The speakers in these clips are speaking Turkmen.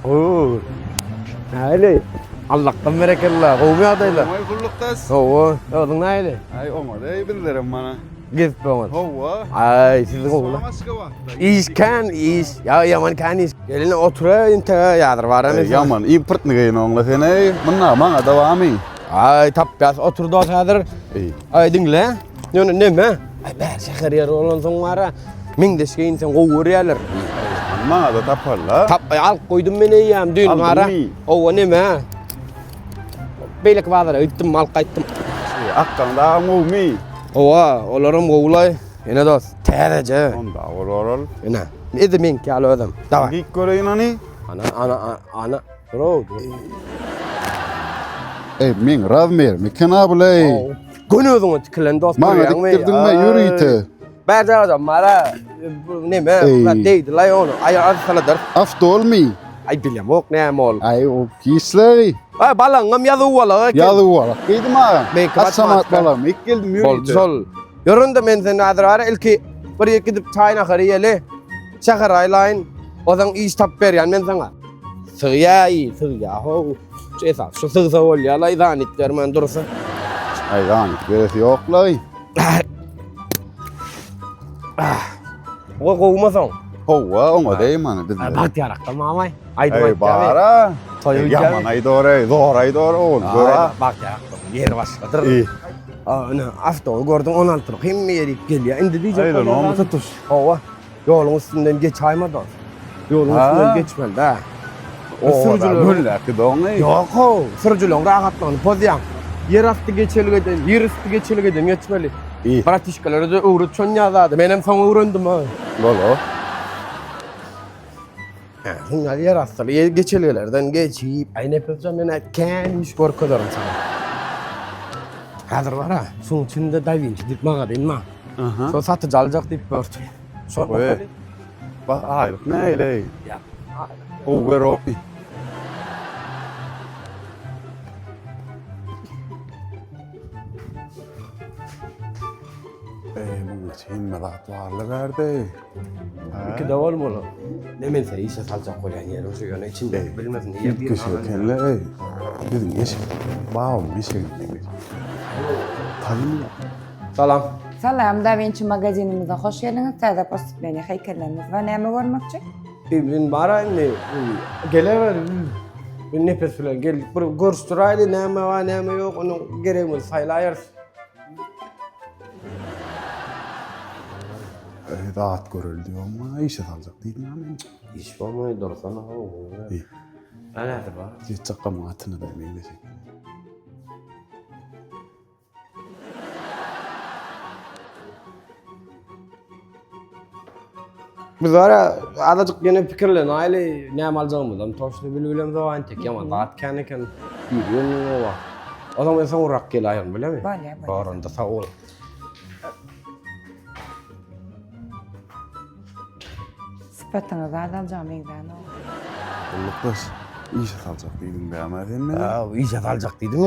Oo. Näli? Allah'tan berekella. Gowy ýagdaýlar. Oňaý gullukdaş. Hawa, özüň näli? Aý oňa deý bizlerem mana. Gezip oňa. Hawa. Aý, siz gowy. Aşgabatda. Iş kän iş. Ýa ýaman kän iş. Gelin otura inte ýadyr baram. Ey, Ýaman importny geýin oňla sen ey. Munda maňa dawamy. Aý, tapýas otur dos häzir. Ey. Aý diňle. Ýöne neme? Aý bär şäher ýeri bolansoň bara meňzeş geýinseň gowy görýärler. Maňa da taparlar. Tap aý, alyp goýdum men eýýäm düýn Aldyňmy? bara. Owa neme? Beýleki bazara gitdim, alyp gaýtdym. Ey, Akgaň dagyň gowumy? Owa, olaram gowulaý. Ene dost, täzeje. Onda olar ol. Ene, edi meňki ýaly özem. Daway. Giyip göreýin ony. Ana, ana, ana. Bro, dur. Ey, meň razmerim eken ha bul ey. Göni özüňe tikilen dost Maňa görýäňmi? dikdirdiňmi ýörite? Bärde adam bara bu neme, Ey. bular degdi laý ony. Aý arsaladar. Avtolmy? Aý bilemok näme ol. Aý o kisleri. Aý balaňam ýazuw balak eken. Ýazuw balak. Geýdim aga. Meňki Aşamat matematika. balam. İlk geldim ýörite. Boldy şol. Ýöründe men seni häzir bara ilki bir ýer gidip çaý nahar iýeli. Şäher aýlaýyn. Ozaň iş tapyp berýän men saňa. Sygýa iý, sygýa how. Şu esas şu sygsa bolýa laý zanit bermän dursa. Aý zanit beresi ýok laý. O gowma soň. Howwa, oňa deý mana biz. Bagtyýarakda mamay. Aýdym Eý aýtýar. bara. Toý Ýaman aýdor, zor aýdor ogul. Göra. Bagtyýarakda ýeri başgadyr. Eý. Ana, awtowy gördüň 16-lyk hemme ýerik gelýär. Indi diýjek Aýdan oňa tutuş. Hawa. Ýoluň üstünden geçaýma dost. Ýoluň üstünden geçmeli dä. Sürüjiler gülläki doňy. Ýok, how, sürüjileriň rahatlygyny pozýaň. Ýer asty geçelgeden, ýer üsti geçelgeden geçmeli. Bratişkalere-de öwret şonýa zady. Menem soň öwrendim ha. Bolo. Şunlar ýer asty ýer geçelgelerden geçip, aý Nepesjan men kän iş görkezerin saňa. Häzir bar-a, şuň içinde Da Vinci diýip magazin bar. Şo satyjy aljak diýip gördi. Şo Bak aýlyk näle? Ýa. Gowy berok. Eý, muň içi hemme zat barly bärde. Ikide bolmaly. Ne men seni işe saljak bolýan ýerim şu ýöne içinde bilmesin diýip. Üýtgeşik ekenle, eý. Biziň eşik, babamyň eşigini. Taýyn. Salam. Salam, Da Vinci magazinimize hoş geldiňiz. Täze postupleniýa heýkellerimiz bar. Näme görmekçi? Men bara indi gelewer. Bir nepes bilen geldik. Bir görüşdiräýli näme bar, näme ýok, onuň geregimizi saýlaýarys. Eý, zat göreli diýom, işe saljak diýdim men. Iş bolmaý dursana. Ana häzir bar. Ýetjek atyny da meňzeşek. Biz ara azajyk ýene pikirlenäýli, näme aljagymyzam toşny bilbilemzok entek ýaman zat kän eken. Ýörüň oba. O zaman men soňrak geläýerin bilemi? Bolýar, bolýar. Bar onda sag bol. Sypatyňyz zat aljaga meňzänok. Gullukdaş, işe saljak diýdiň bäme sen meni? Ha, işe saljak diýdim.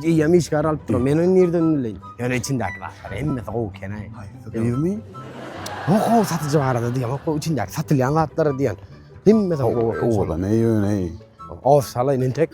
Eýýäm işgär alyp duran. Men ony nirden bileýin? Ýöne içindäki zatlar hemmesi gowy eken-aý. Haýsy gyzmy? Ýok, gowy satyjy barada diýemok, gowy içindäki satylýan zatlary diýen. Hemmesi gowy. Owadan eý ýöne eý. Ow, salaýyn entek.